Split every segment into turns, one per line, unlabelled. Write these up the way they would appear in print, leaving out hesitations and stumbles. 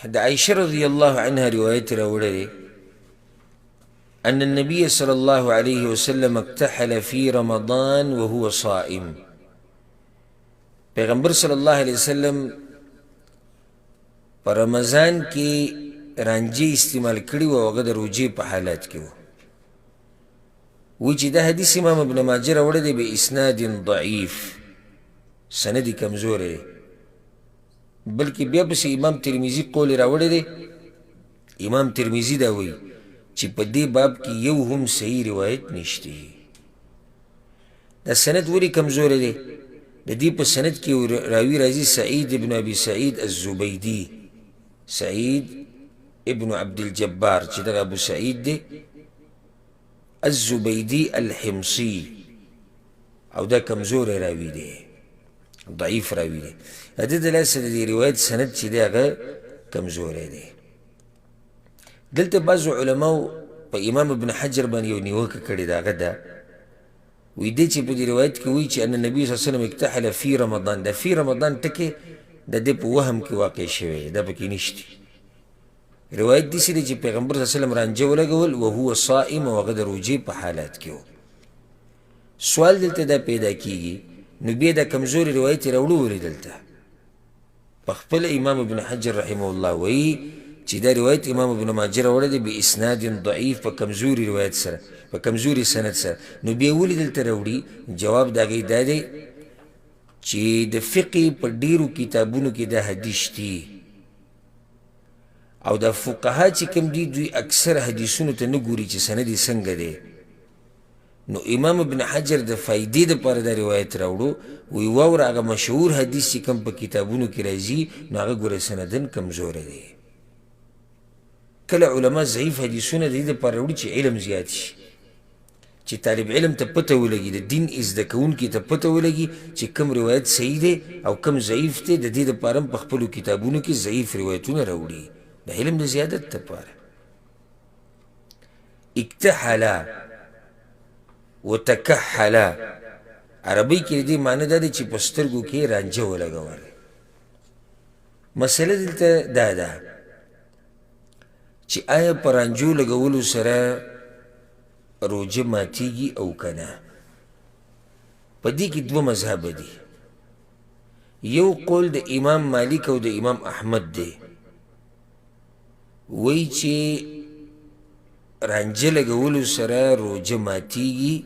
د عائشه رضی الله عنها روایت راوړی دی ان النبي صلى الله عليه وسلم اكتحل في رمضان وهو صائم. پیغمبر صلی الله علیه وسلم په رمضان کې رانجې استعمال کړي وو او هغه د روژې په حالت کې وو. وایي چې دا حدیث امام ابن ماجه راوړی دی باسناد ضعیف، سند یې کمزوری دی، بلکې بیا پسې امام ترمذي قول راوړی دی. امام ترمذي دا وایي چې په دې باب کې یو هم صحیح روایت نشته. دا سند ولې کمزوری دی؟ د دې په سند کې یو راوي راځي سعید ابن ابي سعید الزبیدي، سعید ابن عبد الجبار چې دغه ابو سعید دی الزبیدي الحمصي، او دا کمزوری راوي دی، ضعیف راوي دی. د ده د لاسه د دې روایت سند چې دی هغه کمزوری دی. دلته بعضو علماو په امام ابن حجر باندې یو نیوکه کړې ده، هغه دا وایي دی چې په دې روایت کې وایي چې ان نبي صلی الله علیه وسلم اکتحل فی رمضان، دا فی رمضان ټکی د دې په وهم کې واقع شوی دی، دا پکې نشته. روایت داسې دی چې پیغمبر صلی الله علیه وسلم رانجه ولګول وهو صائم، او هغه د روژې په حالت کې و. سوال دلته دا پیدا کیږي نو بیا دا کمزوري روایت یې راوړو ولې دلته؟ په خپله امام ابن حجر رحمه الله وایي چې دا روایت امام ابن ماجه راوړی دی باسناد ضعیف، په کمزوري روایت سره، په کمزوري سند سره، نو بیا ولې دلته راوړي؟ جواب د هغې دا دی چې د فقې په ډېرو کتابونو کې دا حدیث شتي، او دا فقها چې کوم دي دوی اکثر حدیثونو ته نه ګوري چې سند یې څنګه دی. نو امام ابن حجر د فایدې دپاره دا روایت راوړو، وایي واوره هغه مشهور حدیث چې کوم په کتابونو کې راځي نو هغه ګوره سندن کمزوری دی. کله علما ضعیف حدیثونه د دې دپاره راوړي چې علم زیات شي، چې طالب علم ته پته ولګي، د دین زده کوونکي ته پته ولګي چې کوم روایت صحیح دی او کوم ضعیف دی. د دې دپاره هم په خپلو کتابونو کې ضعیف روایتونه راوړي د علم د زیادت دپاره. اکتحل وتکحل، عربۍ کې د دې معنی دا دی چې په سترګو کې رانجه ولګول. مسله دلته دا ده چې آیا په رانجو لګولو سره روژه ماتیږي او که نه؟ په دې کې دوه مذهبه دي. یو قول د امام مالک او د امام احمد دی، وایي چې رانجه لګولو سره روژه ماتیږي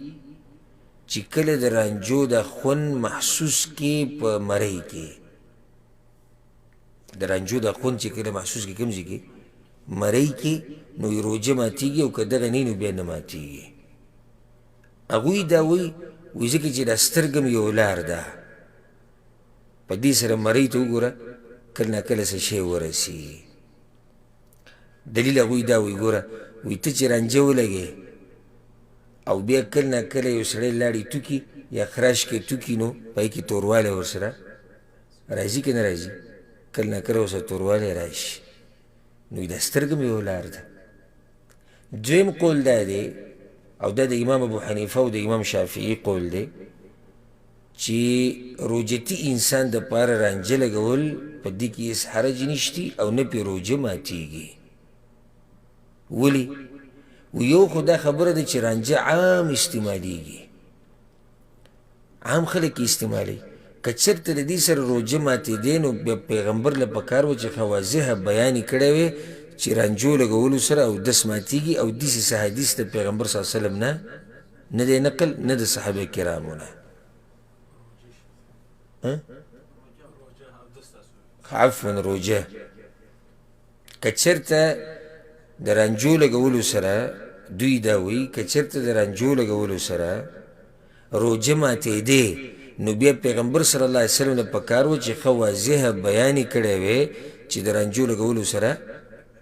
چې کله د رانجو د خوند محسوس کې په مرۍ کې، د رانجو د خوند چې کله محسوس کې کوم ځای کې مرۍ کې، نو روژه ماتیږي، او که دغه نه نو بیا نه ماتیږي. هغوی دا وایي، وایي ځکه چې دا سترګه هم یو لار ده، په دې سره مرۍ ته وګوره کله ناکله څه شی ورسي. دلیل هغوی دا وایي، ګوره وایي ته چې رانجه ولګې او بیا کله ناکله یو سړی لاړې توکي یا خراش کې توکي، نو په هغې کې توروالی ورسره راځي که نه راځي؟ کله ناکله ورسره توروالی راشي، نو دا سترګه هم یوه لار ده. دویم قول دا دی، او دا د امام ابو حنیفه او د امام شافعي قول دی، چې روژتي انسان د پاره رانجه لګول په دې کې هېڅ حرج نشتي او نه پرې روژه ماتیږي. ولې؟ یو خو دا خبره ده چې رانجه عام استعمالیږي، عام خلک یې استعمالوي. که چېرته د دې سره روژه ماتېدی نو بیا پیغمبر له پکار و چې ښه واضحه بیان یې کړی وی چې رانجو لګولو سره اودس ماتیږي، او داسې څه حدیث د پیغمبر صلی الله علیه وسلم نه نه دی نقل، نه د صحابه کرامو نه. عفوا روژه که چېرته د رانجو لګولو سره، دوی دا وایي که چېرته د رانجو لګولو سره روژه ماتېدې نو بیا پیغمبر صلی الله علیه وسلم له پکار و چې ښه واضحه بیان یې کړی وی چې د رانجو لګولو سره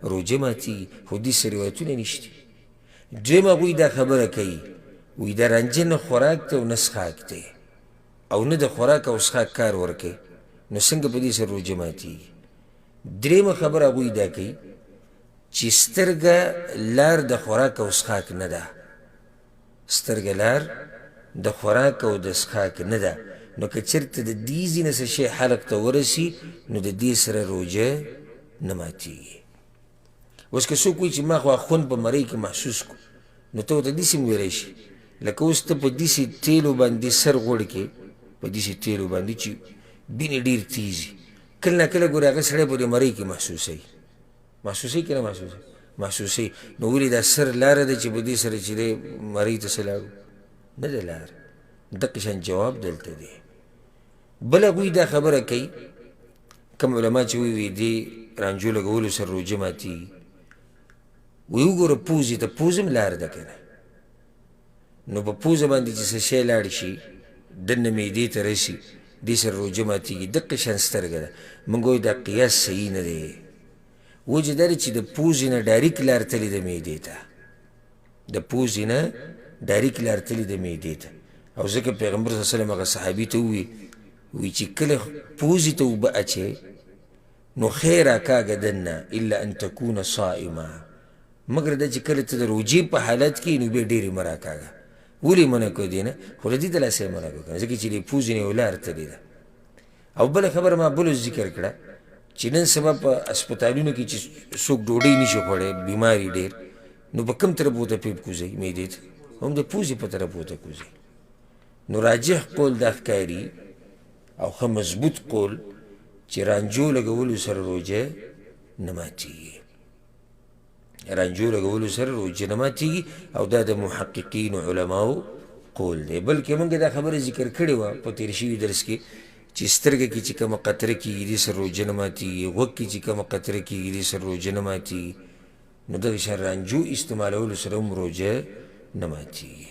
روژه ماتېږي، خو داسې روایتونه نشته. دویم هغوی دا خبره کوي، وایي دا رانجه نه خوراک دی او نه څښاک دی، او نه د خوراک او څښاک کار ورکوي، نو څنګه په دې سره روژه ماتېږي؟ درېیمه خبره هغوی دا کوي چې سترګه لار د خوراک او څښاک نه ده، سترګه لار د خوراک او د څښاک نه ده، نو که چېرته د دې ځای نه څه شی حلق ته ورسي نو د دې سره روژه نه ماتېږي. اوس که څوک وایي چې ما خو خوند په مرۍ کې محسوس کړو، نو ته ورته داسې هم ویلی شي، لکه اوس ته په داسې تیلو باندې سر غوړ کې، په داسې تیلو باندې چې بینې ډېر تیزي، کله نا کله ګورې هغه سړی په دې مرۍ کې محسوسوي. محسوسوي که نه محسوسوي؟ محسوسوي. نو ولې دا سر لاره ده چې په دې سره چې دی مرۍ ته څه لاړو؟ نه ده لاره. دقه شان جواب دلته دی. بل هغوی دا خبره کوي، کوم علما چې وایي دې رانجو لګولو سره روژه ماتېږي، وایي وګوره پوزې ته، پوزه هم لار ده که نه، نو په پوزه باندې چې څه شی لاړ شي دننه معدې ته رسي، دې سره روژه ماتېږي. دقه شان سترګه ده. موږ وایو دا قیاس صحیح نه دی. وجه دا ده چې د پوزې نه ډایرک لار تللې ده معدې ته، د پوزې نه ډایرک لار تللې ده معدې ته. او ځکه پیغمبر صلی الله علیه وسلم هغه صحابي ته وویل، وایي چې کله پوزې ته اوبه اچوې نو ښی راکاږه دننه، الا ان تکون صائما، مګر دا چې کله ته د روژې په حالت کې نو بیا ډېرې مه راکاږه. ولې منع کړو دې نه؟ خو له دې د لاسه یې منع کړو که نه، ځکه چې له پوزې نه یو لار تللې ده. او بله خبره ما بله ذکر کړه چې نن سبا په هسپتالونو کې چې څوک ډوډۍ نشي خوړی، بیماري ډېر، نو په کوم طرف ورته پیپ کوزوي؟ معدې ته، هم د پوزې په طرف ورته کوزوي. نو راجح قول دا ښکاري او ښه مضبوط قول چې رانجو لګولو سره روژه نه ماتېږي، رانجو لګولو سره روژه نه ماتېږي، او دا د محققینو علماو قول دی. بلکې موږ دا خبره ذکر کړې وه په تېر شوي درس کې چې سترګه کې چې کومه قطره کېږي دې سره روژه نه ماتېږي، غوږ کې چې کومه قطره کېږي دې سره روژه نه ماتېږي. نو دغه شان رانجو استعمالولو سره هم روژه نه ماتېږي.